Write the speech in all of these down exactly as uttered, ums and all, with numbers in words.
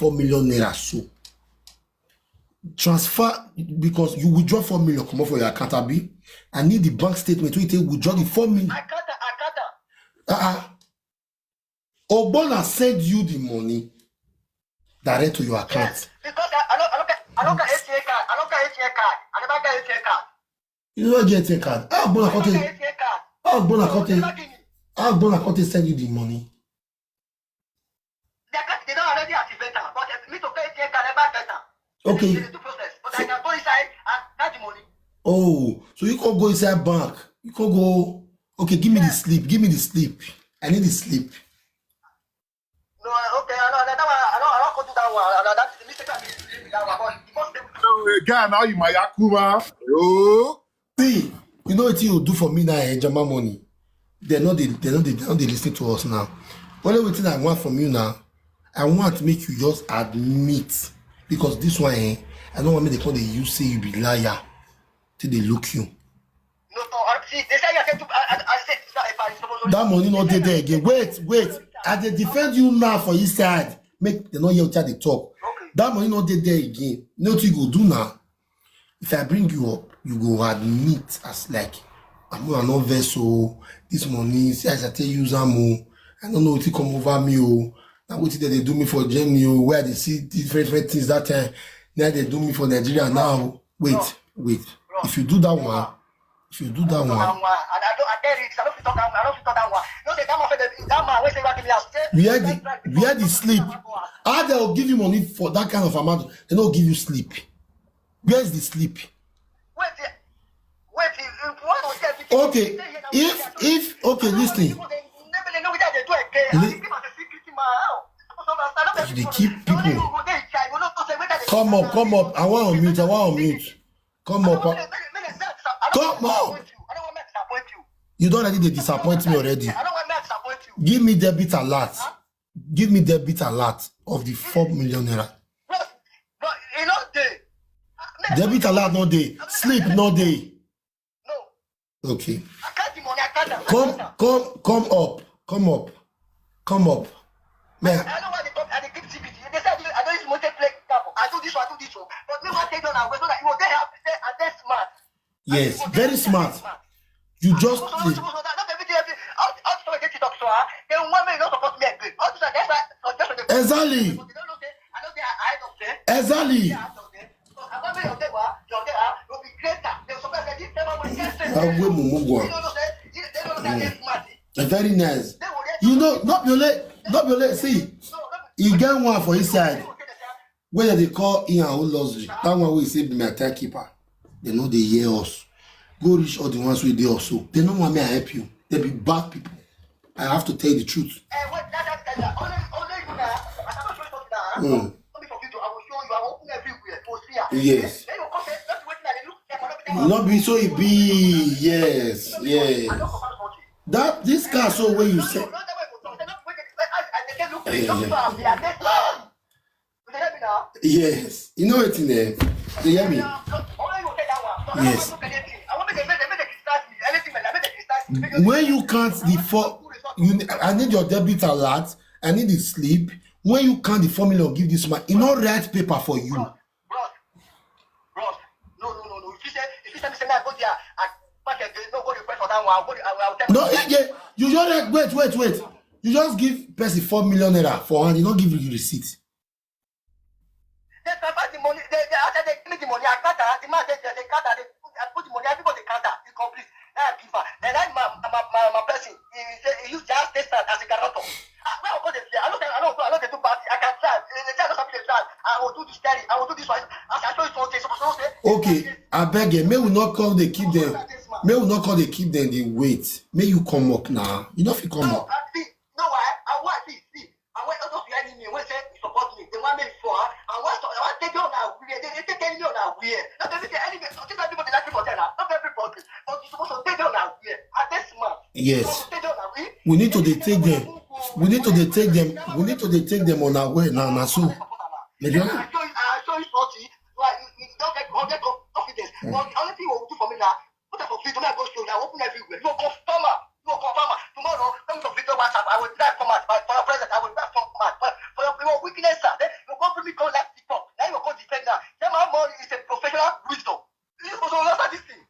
four million naira so. Transfer, because you withdraw four million comot for your account, abi? I need the bank statement wey you take withdraw the four million. I can't, I can't. Uh-uh. Ogbonna send you the money direct to your account. Yes, because I, I don't, I don't get, I don't get A T M card. I don't get A T M card. I never get A T M card. You never get A T M card. How Ogbonna come take? How Ogbonna come take? How Ogbonna come take send you the money? Their card, they don't already activate am, but me to get A T M card, never get am. Okay. It's a two process, but I can go inside and get the money. Oh, so you can go inside bank. You can go. Okay, give me the slip. Give me the slip. I need the slip. No, okay, I know that one. I don't, I don't go do that one. I know that is the mistake I made with that one. But the most thing. So, uh, guy, now you my Akuma. Oh. See, you know what you do for me now, eh, Jama money. They know they, they know they, they know they listen to us now. Only thing I want from you now, I want make you just admit, because this one, eh, I don't want me to call the you say you be liar till they look you. No, no, I, see, they say I said to, I, I, I said, it's not a fact, it's not. That money not dey there again. Wait, wait. I dey defend you now for inside. Make they not hear what they talk. Okay. That money not dey there again. Nothing you go do now. If I bring you up, you go admit as like, I'm not, I no vex o. This money, see as I tell you, Zamo, I don't know what come over me o. Now what did they do me for Germany o? Where they see different, different things that time. Now they do me for Nigeria now. Wait, wait. If you do that one, if you do that one, I don't, I can't read. I don't fit talk that one. I don't fit talk that one. You know, say that man, that man, wey say, "Give me house." Where the, where the sleep? How they will give you money for that kind of amount? They don't give you sleep. Where's the sleep? Wait, wait, if you want to get it, okay, if, if, okay, listen. They know what they do again. Li- They give us a secret, man. How? You dey keep people. Come up, come up. I want unmute, I want unmute. Come up. Come up. You don already dey disappoint me already. Give me debit alert. Give me debit alert of the four million naira. Debit alert no dey. Sleep no dey. Okay. Come, come, come up. Come up. Come up. Man. I know why they come, I dey give T B T. They say I do, I don't use multiple example. I do this one, I do this one. But me, one take on and wait so that you will get help. They are, they smart. Yes, very smart. You just. Exactly. Exactly. Agwe mumugwa. Very nice. You know, not be only, not be only. See, e get one for inside. Wey dem dey call in and out luxury, that one wey say be my timekeeper, dem no dey hear us. Go reach all the ones wey dey also. Dem no want me I help you. Dem be bad people. I have to tell you the truth. Mm. Yes. Not be so e be. Yes, yes. That, this car so wey you say. Yes. You know wetin, eh? You hear me? Yes. When you count the four, you, I need your debit alert. I need the slip. When you count the four million, give this man. E no write paper for you. Bros, bros, no, no, no, no. If you say, if you say me say me I go there, I pack again, no go request for that one. I go, I will tell. No, yeah, yeah. You just, wait, wait, wait. You just give person four million naira for hand. You don't give you receipt. They transfer the money. They, they, after they give me the money, I count am. The man say, they, they count am. They put, I put the money. Everybody count am. He complete. Now I give am. Then that my, my, my, my person, he say, he use just this as a guarantor. Ah, where I go dey play? I no dey, I no dey, I no dey do bad thing. I can drive. They say I no sabi dey drive. I will do this steering. I will do this one. As I show you something, suppose to say. Okay, I beg you. May we not come dey keep them. May we not come dey keep them dey wait. May you come up now. You no fit come up. No, I, no, I, I want this. See, I want all those enemy wey say you support me. They want me for, I want to, I want take you on a weird. They, they take enemy on a weird. Not every enemy. Not everybody like people there now. Not everybody. But you supposed to take you on a weird. I dey smart. Yes. We need to dey take them. We need to dey take them. We need to dey take them on our way now. Now so. They don't. I show you, I show you forty. Like, you, you don't get, don't get confidence. Mm. But the only thing you will do for me now, put up a video, I go show you. I open everywhere. You go confirm am. You go confirm am. Tomorrow, come to video WhatsApp. I will drive come out. For, for your present, I will drive come out. For, for your, your weakness, sir. Then you go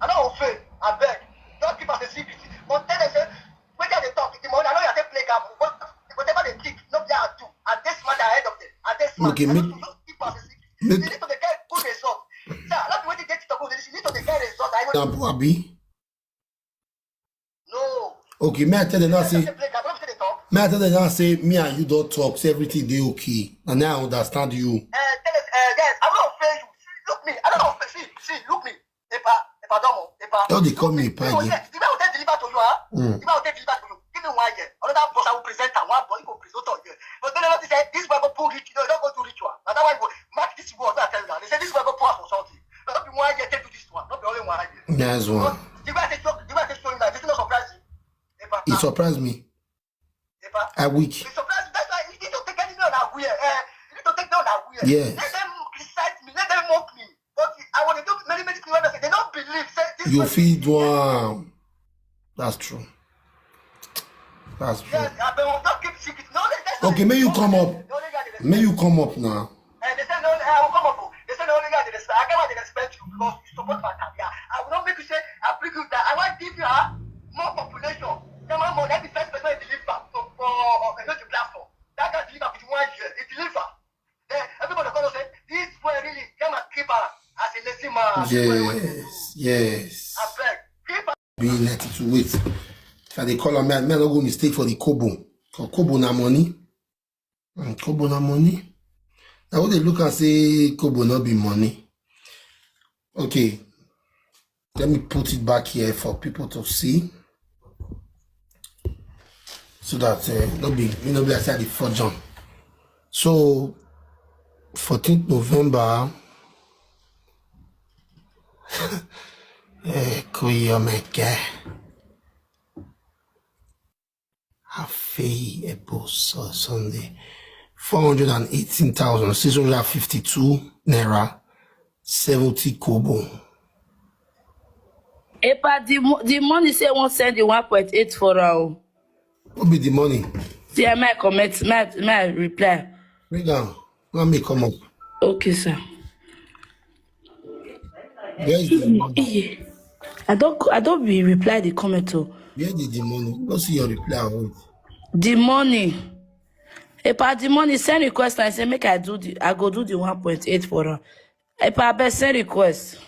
I no go fail. I beg. Don't keep as a secret. But tell them say, wetin I dey talk, the money, I know you take play gamble. But whatever they kick, no be I do. I dey smart ahead of them. I dey smart. Okay, I make- no too keep as a secret. make- You need to dey get good result. Sir, not the way they get to go. You need to dey get result. I will Example, Abi. No. Okay, may I tell them now Just say, dey play gamble. Don't dey talk. may I tell them now say me and you don't talk, say everything dey okay. And now I understand you. Uh, tell us, uh, guys, I don't fail you. See, look me. I don't fail. See, see, look me. Epa, Epa Domo, Epa. Don't they call me You Epa know, again? yes, the way I will take deliver to you, huh? Mm. The way I will take deliver to you. Give me one year. Another boss I will present and one boy go present on you. But then all this, eh, this boy go pull rich. You know, you don't go do ritual. That's why you go mark this word. I tell you now. They say this boy go pour for something. Not be one year take do this one. Not be only one year. Nice one. But the way I take show, the way I take show you now, this is not surprising. Epa, It surprised me. Epa. I weak. It's surprising. That's why you need to take any man away. Eh, you need to take down away. Yes. Let them criticize me. Let them mock me. But I want to do many, many people. They don't believe. Say this You person- feed one. That's true. That's true. Yes, I been don't keep secret. No, let- that's Okay, not- may you come up. No, let that- May you come up now. Eh, they say no, I will come up. Oh. They say no, only God they respect. I cannot respect you because you support my career. I will not make you say I bring you that. I want to give you a more population. Come on, more. Let the first person deliver for for uh, the platform. That guy deliver with one year. He deliver. Then everybody come and say this boy really come and keep her as a lazy man. This boy really- Yes. Yes. Be ninety-two. Wait. If I dey call am, me, me, I no go mistake for the kobo. For kobo na money. Mm, kobo na money. Now, who dey look and say kobo no be money? Okay. Let me put it back here for people to see. So that, uh, no be, me no be like say I dey forge am. So, fourteenth November, eh, Kuyomeke. Afei Ebo Su-, Sunday. Four hundred and eighteen thousand six hundred and fifty-two naira, seventy kobo. Epa, the, mo- the money say won't send the one point eight for her. What be the money? See, I might comment, might, might reply. Bring down. Let me come up. Okay, sir. Where is the money? Eh, I don't, I don't be reply the comment. Oh. Where did the money? Don't see your reply. I want. The money. Epa, the money, send request and say, make I do the, I go do the one point eight for her. Epa, I beg send request.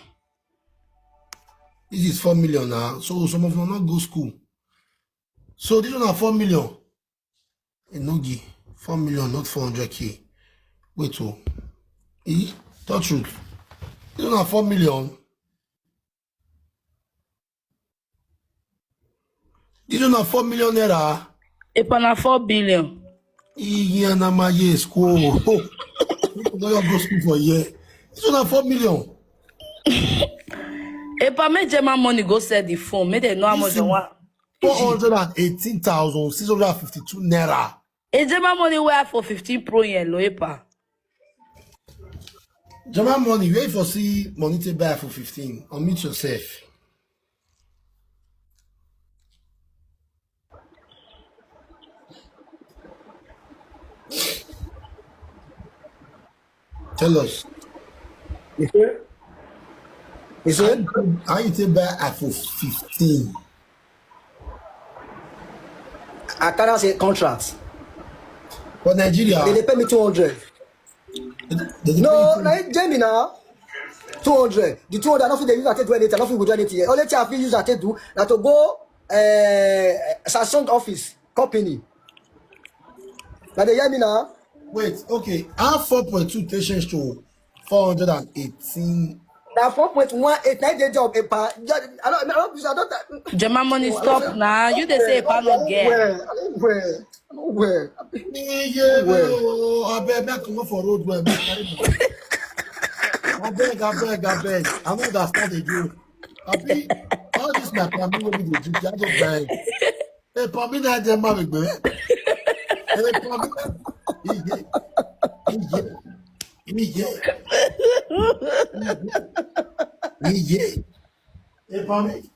This is four million now. So some of them not go school. So this one are four million. Enogi, four million, not four hundred K. Wait, oh. Eh? Tell truth. This one are four million. This one are four million naira. Epa na four billion. Iye na my yes, ko. People don't go school for a year. This one are four million. Epa, make Gemma money go sell the phone. Make they know how much they Listen, want. Four hundred and eighteen thousand six hundred and fifty-two naira. A Gemma money wear for fifteen pro yen, lo, Epa. Gemma money, where for see money to buy for fifteen? Unmute yourself. Tell us. You see? You see? How you take buy iPhone fifteen? I can't say contract. For Nigeria? They, they pay me two hundred. They, they pay No, you like Jamie now. Two hundred. The two hundred, I don't think they use that to do anything. I don't think we do anything. Only thing I feel use that to do, that to go uh, Samsung office, company. Now they hear me now. Wait, okay. How four point two take change to four hundred and eighteen? Now four point one eight, nine day job, Epa. I don't, I don't, I don't, Gemma money, stop now. You they say Epa no get. Well, I don't well. I don't well. Yeah, well, I beg, make I comot for road well. Make I carry my- I beg, I beg, I beg. I no understand again. I be all this my family will be the drink. I don't beg. Hey, Pamina, dem ma be. Hey, Pamina. Iye. Iye. Iye. Iye. Hey, Pami.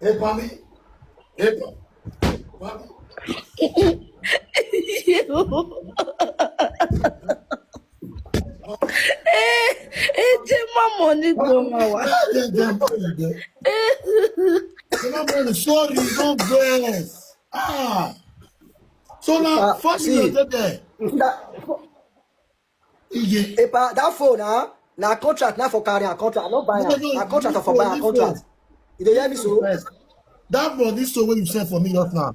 Hey, Pami. Hey, Pa- Pami. Eh, eh, Gemma money go, ma wa. Hey, dem ma be. Hey, Pami, sorry, don't vex. Ah. So now, Uh, four million see, dey there. that, Iye. Epa, that phone, huh? Na contract, na for carry a contract. I no buy No, am. no, Na contract this for buy phone, a this contract. phone. You dey hear me so? Yes. That money so when you send for me just now,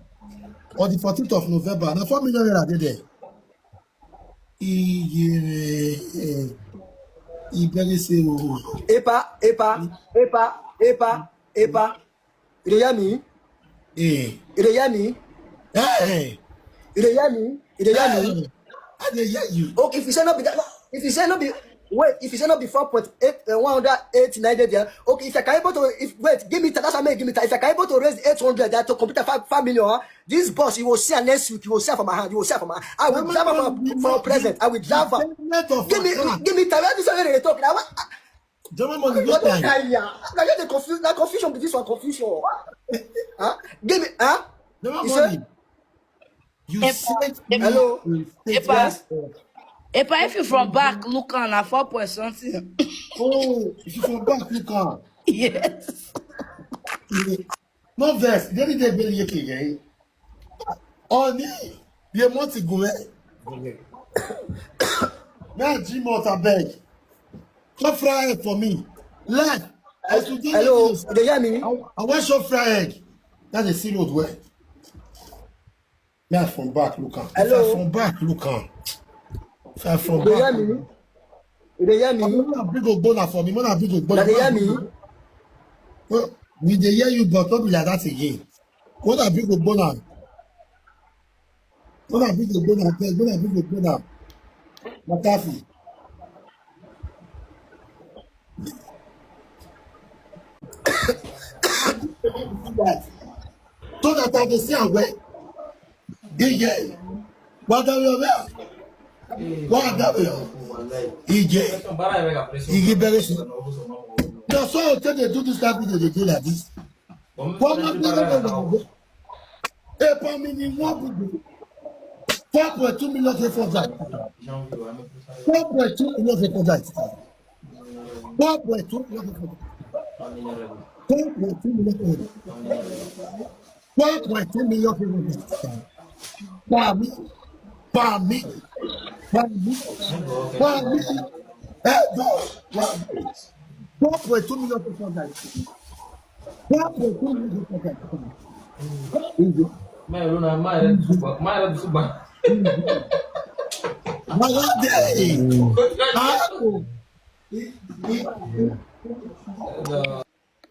on the fourteenth of November, na four million naira dey there. Iye, eh, Igbere say, oh. Epa, Epa, Epa, Epa, Epa. You dey hear me? Eh. You dey hear me? Eh. You dey hear me? You dey hear me? Eh. I dey hear you. Okay, if you say no be that, no, if you say no be, wait, if you say no be four point eight, uh, one hundred eighty-nine dey there. Okay, if I can able to, if, wait, give me that, that's how many give me that. If I can able to raise eight hundred there to complete five, five million, huh? This boss, you will see her next week. You will see her for my hand. You will see her for my hand. I will Mama, drive her for, you for a present. I will drive her. Give me, give me time. This is what they talk. Now, what? German money, no time. Tire. Now you dey confuse. Na confusion be this one, confusion. Huh? Give me, huh? German money. You sent me Hello? Epa. Epa, if you from back, look on at four point something. Oh, if you from back, look on. Yes. No vex. Then they very yeke, yeah. Oni, the month go. Now, Jim, I beg. Come fry it for me. Left. Hello, you dey hear me? I wan show fry egg. That dey see road well. Me I from back look am. Hello? If I from back look am. If I from back. You dey hear me? You dey hear me? Una bring ogbona for me. Una bring ogbona. Una dey hear me? Well, we dey hear you, but no be like that again. Una bring ogbona. Una bring ogbona, abeg. Una bring ogbona. Matafi. So that I dey see am well. Ige. Wadawiyo. Wadawiyo. Ige. Ige very soon. Na so I take dey do this type of video dey do like this. One million, a per minute, one video. Four point two million people die. Four point two million people die. Four point two million people. Four point two million people. Four point two million people. Pami, pami, pami, pami. Eh, no, pami. Four point two million people die. Four point two million people die. Easy. Mai luna, mai super, mai super. Malade. Ah, oh.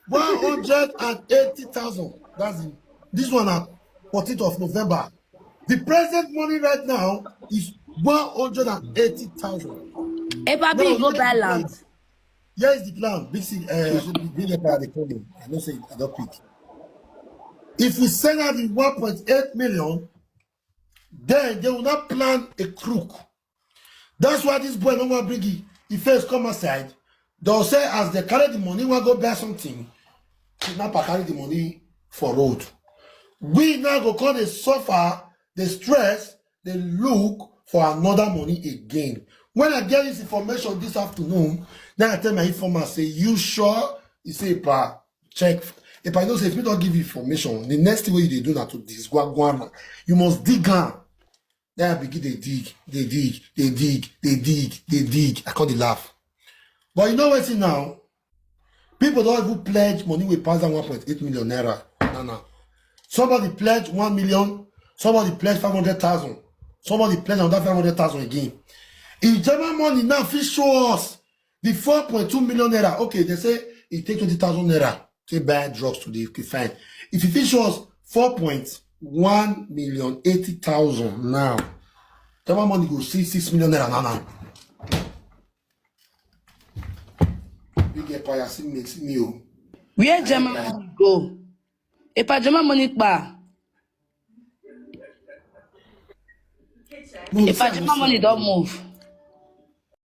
One hundred and eighty thousand. That's it. This one at fourteenth of November. The present money right now is one hundred and eighty thousand. Epa, now, big go buy land. Here is the plan. Big C, uh, big, big, big, they call me. I know say I don't pick. If we send out the one point eight million, then they will not plan a crook. That's why this boy no wan bring it. He first come outside. They'll say as they carry the money, wan go buy something. Kidnapper carry the money for road. We now go come dey suffer, dey stress, dey look for another money again. When I get this information this afternoon, then I tell my informer, say, "You sure?" He say, "Pa, check." If I know say if you don't give information, the next thing wey you dey do na to disgwagwana. You must dig am. Then I begin dey dig, dey dig, dey dig, dey dig, dey dig. I come dey laugh. But you know wetin now? People don even pledge money wey pass that one point eight million naira. Now, now. Somebody pledge one million, somebody pledge five hundred thousand, somebody pledge another five hundred thousand again. If German money now fit show us the four point two million naira, okay, they say e take twenty thousand naira to buy drugs today, okay, fine. If you fit show us four point one million eighty thousand now, German money go see six million naira now, now. You get fire, see me, see me, oh. Where German money go? Epa, German money kpa. Epa, German money don move.